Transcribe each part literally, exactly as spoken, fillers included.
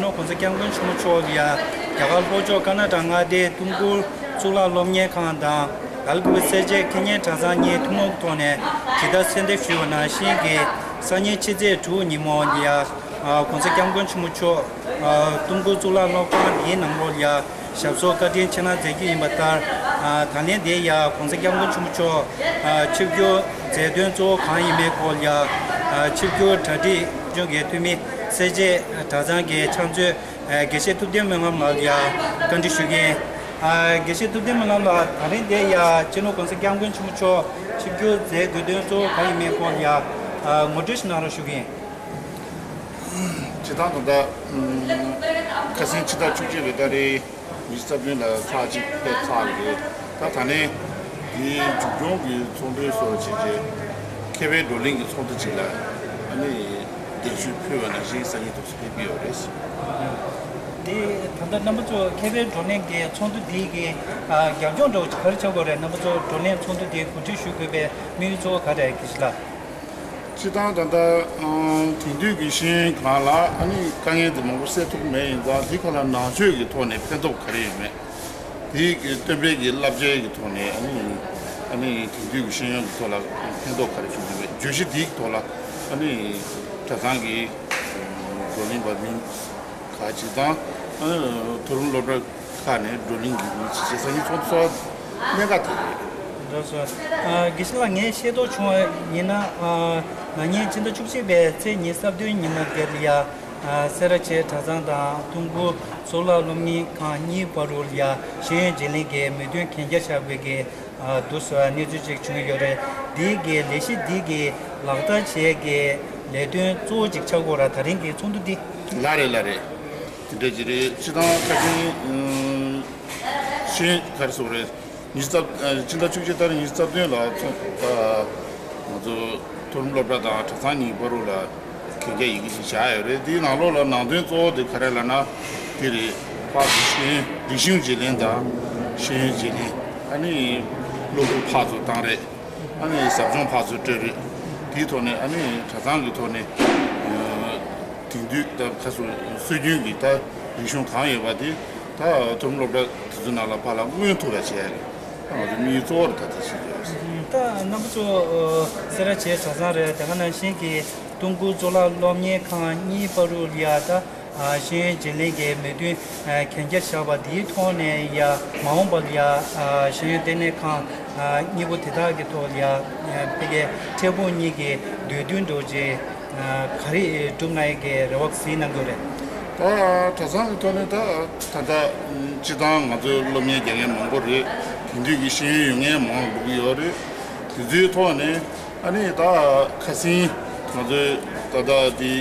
ནོར་༸གོང་ས་༸སྐྱབས་མགོན་ཆེན་པོ་མཆོག་ལ་ཡ། རྒྱ་གར་ལྷོ་ཕྱོགས་ཀར་ན་ཊ་ཀ་མངའ་སྡེའི་ཏུམ་ཀུར་གཙུག་ལག་སློབ་གཉེར་ཁང་དང་། ལ་ལུ་གི་སེར་བྱེས་ཁེ་ཉེན་གྲྭ་ཚང་གཉིས་ཐུན་མོང་གི་ཐོག་ནས་ཇི་ལྟར་གསལ་འདེབས་ཞུས་པ་ནང་བཞིན་གྱི། སང་ཉིན་ཕྱི་ཚེས་དྲུག་ཉིན་མོ་ལ་ཡ། ༸གོང་ས་༸སྐྱབས་མགོན་ཆེན་པོ་མཆོག་ཏུམ་ཀུར་གཙུག་ལག་སློབ་ཁང་འདིའི་ནང་ལོགས་ལ་ཡ། ཞབས་སོར་བཀའ་དྲིན་ཆེ་གནང་མཛད་རྒྱུ་ཡིན་པ་ལྟར། ད་ལན་འདིར་ཡ་༸གོང་ས་༸སྐྱབས་མགོན་ཆེན་པོ་མཆོག་ཆིབས་བསྒྱུར་མཛད་དོན་གཙོ་བོ་གང་ཡིན་མིན་སྐོར་ལ་ཡ། ཆིབས་བསྒྱུར་གྲ་སྒྲིག་ལྗོངས་ཀྱི་འཐུས་མི། སེར་བྱེས་གྲྭ་ཚང་གི་ཕྱག་མཛོད་དགེ་བཤེས་ཐུབ་བསྟན་སྨོན་ལམ་ལགས་ལ་ཡ་བཀའ་འདྲི་ཞུ་གི་ཡིན། དགེ་བཤེས་ཐུབ་བསྟན་སྨོན་ལམ་ལགས། ད་རིང་འདིར་ཡ་སྤྱི་ནོར་༸གོང་ས་༸སྐྱབས་མགོན་ཆེན་པོ་མཆོག་ཆིབས་བསྒྱུར་མཛད་དགོས་དོན་གཙོ་བོ་གང་ཡིན་མིན་སྐོར་ལ་ཡ། ངོ་སྤྲོད་ཞིག་གནང་རོགས་ཞུ་གི་ཡིན། སྤྱིར་བཏང་ད་ལྟ་ཁ་སང་ཕྱི་ཟླ་བཅུ་གཅིག་པའི་ཏ་རིག་ཉི་ཤུ་རྩ་བདུན་ལ་ཚར་གཅིག་ཕེབས་ཚར་བ་རེད། ད་ད་ནས་དེའི་མཇུག་སྐྱོང་གི་ཚོགས་འདུ་སོགས་བྱས་རྗེས། མཁས་པའི་བགྲོ་གླེང་གི་ཚོགས་འདུ་ཅིག་ལ་ཨ་ནི་གདན་ཞུ་ཕུལ་བ་ནང་བཞིན་སང་ཉིན་ཐོག་སུ་ཕེབས་ཀྱི་ཡོད་རེད། འདི་ད་ལྟ་རྣམ་པ་ཚོ་མཁས་པའི་བགྲོ་གླེང་གི་ཚོགས་འདུ་འདི་གི་རྒྱབ་ལྗོངས་འདྲ་བོ་ག་རེ་ཆགས་ཀྱི་ཡོད་རེད། རྣམ་པ་ཚོ་བགྲོ་གླེང་ཚོགས་འདུ་འདི་གོ་སྒྲིག་ཞུ་དགོས་པའི་དམིགས་ཡུལ་གཙོ་བོ་ག་རེ་རེད། དགེ་བཤེས་ལགས། སྤྱིར་བཏང་ད་ལྟ་དེང་དུས་ཀྱི་ཤེས་ཡོན་སྒང་ལ་ཨ་ནི་དཀའ་ངལ་དེ་མང་པོ་སེལ་ཐུབ་ཀྱི་མེད། ཡིན་ཙང་དེ་ག་ལ་ནང་ཆོས་ཀྱི་ཐོག་ནས་ཕན་ཐོགས་ག་རེ་ཡོད་མེད། དེའི་སྟོན་པའི་གི་བསླབ་བྱའི་གི་ཐོག་ནས་ཨ་ནི་ཨ་ནི་དེང་དུས་ཀྱི་ཤེས་ཡོན་གྱི་ཐོག་ལ་ཕན་ཐོགས་ག་རེ་བྱུང་ཡོད་མེད། བརྗོད་གཞི་དེའི་ཐོག་ལ་ཨ་ནི་གྲྭ་ཚང་གི་བགྲོ་གླེང་པ་མི་ཁག་ཅིག་དང་། ཨ་ནི་མཐོ་རིམ་སློབ་གྲྭ་ཁག་ནས་བགྲོ་གླེང་གི་མི་ཅིག་བྱས། སང་ཉིན་ཚོགས་འདུ་གནད་འགག་དེ་རེད། ལགས་སོ། ཨ། དགེ་བཤེས་ལགས། ངས་ཤེས་རྟོགས་བྱུང་བ་ཡིན་ན། ཨ། ན་ནིང་ཕྱི་ཟླ་བཅུ་གཅིག་པའི་ཚེས་ཉི་ཤུ་རྩ་བདུན་ཉིན་མོ་དེ་ལ་ཡ། ཨ། སེ་ར་བྱེས་གྲྭ་ཚང་དང་ཏུང་གུ་གཙུག་ལག་སློབ་གཉེར་ཁང་གཉིས་བར་དུ་ལ་ཡ་ཤེས་ཡོན་བརྗེ་ལེན་གྱི་མོས་མཐུན་གན་རྒྱ་བཞག་པའི་གི། ཨ། དུ་སོ་གནས་ཚུལ་ཅིག་བྱུང་ཡོད་རེད། འདི་གི་ལས་གཞི་འདི་གི་ལག་བསྟར་བྱེད་ཀྱི་ལས་དོན་གཙོ་བོ་ཅིག་ཆགས་ཀྱི་ཡོད་རེད། ད་རིང་གི་ཚོགས་འདུ་འདི། ལགས་རེད། ལགས་རེད། དེ་འདྲ་ཅིག་རེད། སྤྱིར་བཏང་ཁ་སང་། ཨ། ཤེས་ཡོན་ག་རེ་ཟེར་དགོས་རེད། ཉི་ཤུ་རྩ། ཨ། ཕྱི་ཟླ་བཅུ་གཅིག་ཏ་རིག་ཉི་ཤུ་རྩ་བདུན་ལ་ཚོགས། ཨ། ང་ཚོ་མཐོ་རིམ་སློབ་གྲྭ་དང་གྲྭ་ཚང་གཉིས་བར་དུ་ལ་གན་རྒྱ་ཡི་གེ་ཞིག་བཞག་ཡོད་རེད། དེའི་ནང་ལོགས་ལ་ནང་དོན་གཙོ་བོ་དེ་ག་རེ་ལབ་ན། དེ་རེད། ཕར་ཚུར་ཤེས་ཡོན་རིག་གཞུང་བརྗེ་ལེན་དང་། ཤེས་ཡོན་བརྗེ་ལེན། ཨ་ནི་སློབ་ཕྲུག་ཕར་ཚུར་བཏང་རེས། ཨ་ནི་ཟབ་སྦྱོང་ཕར་ཚུར་སྤྲོད་རེས། དེའི་ཐོག་ནས་ཨ་ནི་གྲྭ་ཚང་གི་ཐོག་ནས། ཨ། དེང་དུས་ད་ཁ་སང་སྲོལ་རྒྱུན་གྱི་ད་རིག་གཞུང་གང་ཡོད་པ་དེ་ད་མཐོ་རིམ་སློབ་གྲྭ་དེ་ཚོའི་ནང་ལ་ཕར་ལ་མངོན་ཐུབ་པ་བྱེད་ཡ་གི་ང་ཚོ་དམིགས་ཡུལ་གཙོ་བོར་ད་ལྟ་བྱེད་ཀྱི་ཡོད། ད་རྣམ་པ་ཚོ་སེ་ར་བྱེས་གྲྭ་ཚང་རེད། དེ་ག་ནང་བཞིན་གྱི་ཏུང་གུ་གཙུག་ལག་སློབ་གཉེར་ཁང་གཉིས་བར་དུ་ལ་ཡ་ད། ཨ། ཤེས་ཡོན་བརྗེ་ལེན་གྱི་མོས་མཐུན། ཨ། གན་རྒྱ་བཞག་པ་དེའི་ཐོག་ནས་ཡ་མ་འོངས་པ་ལ་ཡ། ཨ། ཤེས་ཡོན་ལྟེ་གནས་ཁང་། ཨ། གཉིས་པོ་དེ་དག་གི་ཐོག་ལ་ཡ། ཨ། ཕ་གིའི་འཕྲལ་ཕུགས་གཉིས་ཀྱི་འདོད་འདུན་འདྲ་བོ་ཅིག་ཨ། ག་རེ་བསྒྲུབ་གནང་ཡས་ཀྱི་རེ་བ་གཟིགས་གནང་གི་ཡོད་རེད། ད་གྲྭ་ཚང་གི་ཐོག་ནས་ད་ད་ལྟ་སྤྱིར་བཏང་ང་ཚོའི་སློབ་གཉེར་རྒྱག་མཁན་མང་པོ་རེད། དེང་དུས་ཀྱི་ཤེས་ཡོན་ཡོད་མཁན་མང་པོ་ཡོད་རེད། དེ་ཚོའི་ཐོག་ནས། ཨ་ནི་ད་ཁ་སང་ང་ཚོའི་ད་ལྟ་དེ་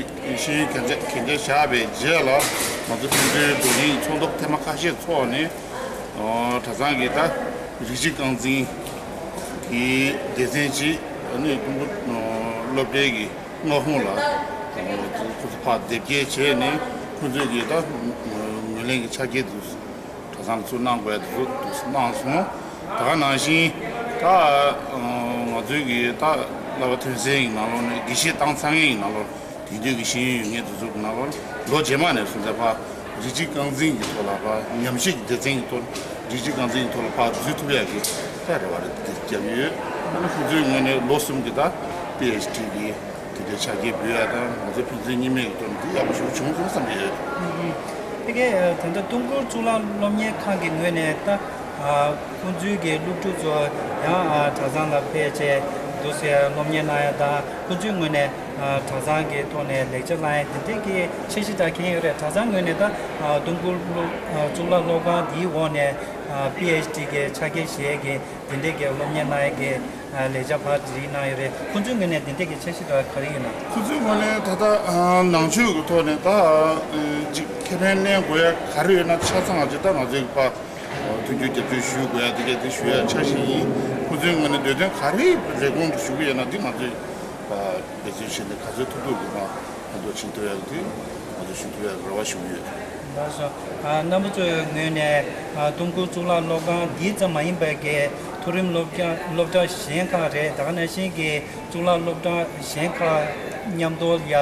ཤེས་ཡོན་གན་རྒྱ་གན་རྒྱ་བཞག་པའི་རྗེས་ལ། ང་ཚོ་ཕན་ཚུན་བགྲོ་གླེང་ཚོགས་འདུ་ཐེངས་མ་ཁ་ཤས་ཚོགས་ནས། ཨོ། གྲྭ་ཚང་གི་ད་རིགས་གཅིག་རྐང་འཛིན་གྱི་སྡེ་ཚན་གཅིག་ཨ་ནི་ཀྲུང་གོ་སློབ་གྲྭའི་གི་མངའ་ཁོངས་ལ་ཁོ་ཚོ་ཕར་དེབ་སྐྱེལ་བྱས་ནས། ཁོ་ཚོའི་གི་ད་ངོས་ལེན་གྱི་ཕྱག་འཁྱེར་དེ་གྲྭ་ཚང་ཚུར་གནང་དགོས་ཡ་དེ་ཚོ་དུ་གནང་སོང་། ད་ག་ནང་བཞིན་ད་ང་ཚོའི་གི་ད་བསླབ་པ་ཐོན་སའི་གི་ནང་ལོགས་ནས། དགེ་བཤེས་བཏང་ཚར་མཁན་གྱི་ནང་ལོགས། དེང་དུས་ཀྱི་ཤེས་ཡོན་ཡོད་མཁན་དེ་ཚོ་གི་ནང་ལོགས་ལོ་རྗེས་མ་ནས་བཟུང་སྟེ་ཕར་རིགས་གཅིག་རྐང་འཛིན་གྱི་ཐོག་ལ། ཕར་ཉམས་ཞིབ་ཀྱི་སྡེ་ཚན་གྱི་ཐོག་རིགས་གཅིག་རྐང་འཛིན་གྱི་ཐོག་ལ་ཕར་འཛུལ་ཐུབ་ཡ་གི་ད་རེ་བ་རེ་དེ་རྒྱབ་ཡོད། ཨ་ནི་ཁོང་ཚོའི་ངོས་ནས་ལོ་གསུམ་གྱི་ད་པི་ཨེཆ་ཌི་གི་དེ་འདྲའི་ཕྱག་འཁྱེར་འབུལ་ཡ་དང་། ང་ཚོ་ཕན་ཚུན་གཉིས་མེད་ཀྱི་ཐོག་ནས་དེ་ཡག་པོ་ཞེ་པོ་བྱུང་སོང་བསམ་གྱི་ཡོད། ཕ་གི་ད་ལྟ་ཏུང་གུར་གཙུག་ལག་སློབ་གཉེར་ཁང་གི་ངོས་ནས་ད། ཨ། ཁོང་ཚོའི་གི་སློབ་ཕྲུག་ཚོ་ཡང་། ཨ། གྲྭ་ཚང་ལ་ཕེབས་བྱས་འདུག་སེ་སློབ་གཉེར་གནང་ཡ་དང་། ཁོང་ཚོའི་ངོས་ནས། ཨ། གྲྭ་ཚང་གི་ཐོག་ནས་ལེགས་ཆ་བླང་ཡ་དེ་འདྲས་ཀྱི་འཆར་གཞི་འདྲ་མཁན་ཡོད་རེད། གྲྭ་ཚང་ངོས་ནས་ད། ཨ། ཏུང་གུར་སློབ། ཨ། གཙུག་ལག་སློབ་ཁང་འདིའི་འོག་ནས། ཨ། པི་ཨེཆ་ཌི་གི་ཕྱག་འཁྱེར་བཞེས་ཀྱི་དེ་འདྲས་ཀྱི་སློབ་གཉེར་གནང་ཡ་གི། ཨ། ལས་འཆར་ཕར་སྒྲིག་གནང་ཡོད་རེད། ཁོང་ཚོའི་ངོས་ནས་དེ་འདྲས་ཀྱི་འཆར་གཞི་འདྲ་ག་རེ་ཡོད་ན། ཁོང་ཚོའི་ངོས་ནས་ད་ལྟ། ཨ། ནང་ཆོས་ཀྱི་ཐོག་ནས་ད། ཨ། ཅིག་ཁེ་ཕན་ལེན་དགོས་ཡ་ག་རེ་ཡོད་ན། ཆ་ཚང་ང་ཚོས་ད་ང་ཚོའི་ཕར་མཐུན་འགྱུར་རྒྱབ་སྐྱོར་ཞུ་དགོས་ཡ་དེ་གས་དེ་ཞུ་ཡ་འཆར་གཞི་ཡིན། ཁོང་ཚོའི་ངོས་ནས་འདོད་དོན་ག་རེ་རེ་སྐོང་ཞུ་གི་ཡོད་ན། འདི་ང་ཚོས་འབད་བརྩོན་བྱས་ནས་ག་ཚོད་ཐུབ་ཐུབ་ཀྱིས་མ་ཕན་ཐོགས་བྱེད་ཐུབ་ཡ་དེ་ང་ཚོས་ཞུ་ཐུབ་ཡ་རེ་བ་ཞུ་གི་ཡོད། ལགས་སོ། ཨ། རྣམ་པ་ཚོའི་ངོས་ནས། ཨ། ཏུང་གུར་གཙུག་ལག་སློབ་ཁང་འདི་ཙམ་མ་ཡིན་པའི་གི་མཐོ་རིམ་སློབ་གྲྭ་སློབ་གྲྭ་གཞན་ཁག་རེད། ད་ག་ནང་བཞིན་གྱི་གཙུག་ལག་སློབ་གྲྭ་གཞན་ཁག་མཉམ་དུ་ཡ།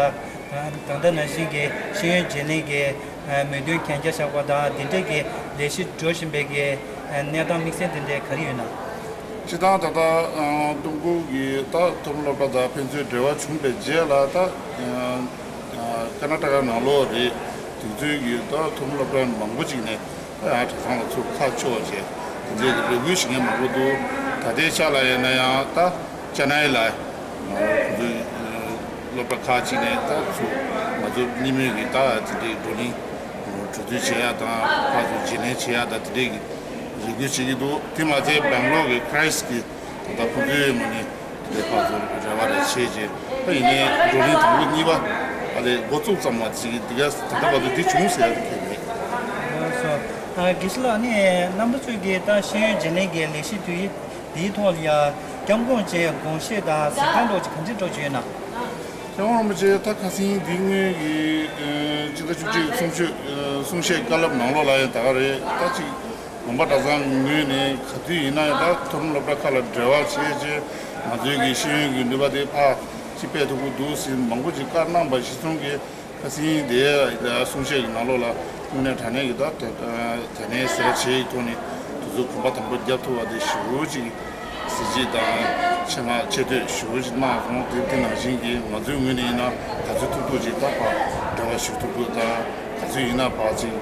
ད་ལྟ་ནང་བཞིན་གྱི་ཤེས་ཡོན་བརྗེ་ལེན་གྱི། མོས་མཐུན་གན་རྒྱ་བཞག་པ་དང་དེ་འདྲས་ཀྱི་ལས་གཞི་འགྲོ་བཞིན་པའི་གི་གནས་སྟངས་དམིགས་བསལ་དེ་འདྲས་ག་རེ་ཡོད་ན། སྤྱིར་བཏང་ད་ལྟ་ཨ་ཏུང་ཀུའུ་གི་ད་མཐོ་རིམ་སློབ་གྲྭ་དང་ཕན་ཚུན་འབྲེལ་བ་བྱུང་པའི་རྗེས་ལ་ད་ཨ་ཀར་ན་ཊ་ཀ་ནང་ལོགས་རེད། དུས་ཚོད་ཀྱི་ད་མཐོ་རིམ་སློབ་གྲྭ་མང་པོ་ཅིག་ནས་ད་ཡང་གྲྭ་ཚང་ལ་ཚུར་ཁ་ཕྱོགས་བྱས་དེ་འདྲའི་རེ་སྐུལ་བྱེད་མཁན་མང་པོ་འདུག་ད་ལྟའི་ཆ་ལ་ཡིན་ན་ཡང་ད་ཅེ་ནའི་ལ་ཁོང་ཚོའི་སློབ་གྲྭ་ཁག་ཅིག་ནས་ད་ཚུར་ང་ཚོ་གཉིས་མོས་ཀྱི་ད་དེ་འདྲའི་བགྲོ་གླེང་གྲོས་བསྡུར་བྱེད་ཡ་དང་ཕར་ཚུར་བརྗེ་ལེན་བྱེད་ཡ་དང་དེ་འདྲའི་གི་རེ་སྐུལ་བྱེད་ཀྱི་འདུག་དེ་མ་ཚད་སྦེང་ལོར་གྱི་ཁ་རའི་སི་གི་ད་ལྟ་ཁོང་ཚོའི་ངོས་ནས་དེ་ཕར་ཚུར་རེ་བ་རེ་བྱས་རྗེས་ད་ཡིན་ནའི་བགྲོ་གླེང་དང་པོ་གཉིས་པ་ཨ་ལས་འགོ་བཙུགས་ཙམ་མ་ཟིག་དེ་ག་ད་ལྟ་བར་དུ་འདི་བྱུང་ཟེར་ཡ་དེ་གལ་མེད། ལགས་སོ། ཨ་དགེ་བཤེས་ལགས་ནི་རྣམ་པ་ཚོས་ཀྱི་ད་ཤེས་ཡོན་བརྗེ་ལེན་གྱི་ལས་གཞི་དུས་ཡིན། དེའི་ཐོག་ལ་ཡང་སྐྱབས་མགོན་མཆོག་དགོངས་བཞེད་དང་གཟིགས་སྟངས་ཐོག་ཅིག་ག་འདྲ་འགྲོ་བཞིན་ཡོད་ན། སྐྱབས་མགོན་རིན་པོ་ཆེ་ད་ཁ་སང་འདི་སྔོན་གྱི་ཨ་སྤྱི་ཟླ་བཅུ་གཅིག་གསུང་ཆོས་ཨ་གསུང་བཤད་བཀའ་སློབ་ནང་ལོགས་ལ་ཡང་ད་ག་རེད། ད་ཅིག་དགོན་པ་གྲྭ་ཚང་གི་ངོས་ནས་ག་དུས་ཡིན་ན་ཡང་ད་མཐོ་རིམ་སློབ་གྲྭ་ཁག་ལ་འབྲེལ་བ་བྱས་རྗེས་ང་ཚོའི་གི་ཤེས་ཡོན་གྱི་ནུས་པ་དེ་ཕར་ཅིག་སྤེལ་ཐུབ་ཀྱི་འདུག་ཟེར་མང་པོ་ཅིག་བཀའ་གནང་པ་གཞིར་བཟུང་གིས། ཁ་སང་དེ་ལ་གསུང་བཤད་ཀྱི་ནང་ལོགས་ལ་དངོས་གནས་དྲང་གནས་ཀྱི་ད་དེ་དེ་ནས་ཟེར་བྱེད་ཀྱི་ཐོག་ནས་དུས་ཚོད་གོམ་པ་དང་པོ་བརྒྱབ་ཐུབ་པ་དེ་ཞེ་པོ་ཅིག་གཟི་བརྗིད་དང་ཆེད་མངགས་ཆེ་བསྟོད་ཞེ་པོ་ཅིག་གནང་སོང་། དེ་དེ་ནང་བཞིན་གྱི་ང་ཚོའི་ངོས་ནས་ཡིན་ན་ག་ཚོད་ཐུབ་ཐུབ་ཅིག་ད་ཕར་འབྲེལ་བ་ཞུ་ཐུབ་ཐུབ་དང་ག་ཚོད་ཡིན་ན་ཕར་ཅིག་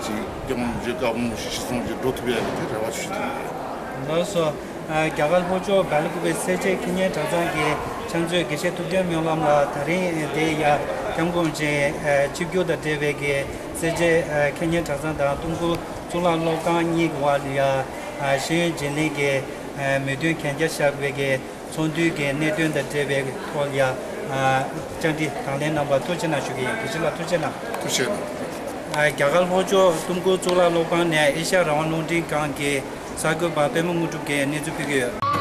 ཅིག་སྐྱབས་མགོན་རིན་པོ་ཆེའི་བཀའ་དགོངས་ཞིག་གཞིར་བཟུང་ཅིག་འགྲོ་ཐུབ་ཡ་གི་དེ་རེ་བ་ཞུ་ཐུབ་ཡོད། ལགས་སོ། ཨ་རྒྱ་གར་ལྷོ་ཕྱོགས་སྦེལ་ཀོབ་པའི་སེར་བྱེས་ཁེ་ཉེན་གྲྭ་ཚང་གི་ཕྱག་མཛོད་དགེ་བཤེས་ཐུབ་བསྟན་སྨོན་ལམ་ལགས་ད་རིང་དེ་ཡ་སྐྱབས་མགོན་རིན་པོ་ཆེ་ཨ་ཆིབས་བསྒྱུར་དང་འབྲེལ་བའི་གི་སེར་བྱེས་ཨ་ཁེ་ཉེན་གྲྭ་ཚང་དང་ཏུང་ཀུའུ་གཙུག་ལག་སློབ་ཁང་གཉིས་ཀྱི་བར་ལ་ཡ་ཨ་ཤེས་ཡོན་བརྗེ་ལེན་གྱི་ཨ་མོས་མཐུན་གན་རྒྱ་བཞག་པའི་གི་ཚོགས་འདུའི་གི་གནད་དོན་དང་འབྲེལ་བའི་ཐོག་ལ་ཡ་ཨ་བཅར་འདྲི་དང་ལེན་གནང་བར་ཐུགས་རྗེ་གནང་ཞུ་གི་ཡིན། དགེ་བཤེས་ལགས་ཐུགས་རྗེ་གནང་། ཐུགས་རྗེ་གནང་། ཨ་རྒྱ་གར་ལྷོ་ཕྱོགས་ཏུང་ཀུའུ་གཙུག་ལག་སློབ་ཁང་ནས་ཨེ་ཤ་ཡ་རང་དབང་རླུང་འཕྲིན་ཁང་གི་གསར་འགོད་པ་པད་མ་དངོས་གྲུབ་ཀྱིས་གནས་ཚུལ་ཕུལ་གྱི་ཡོད།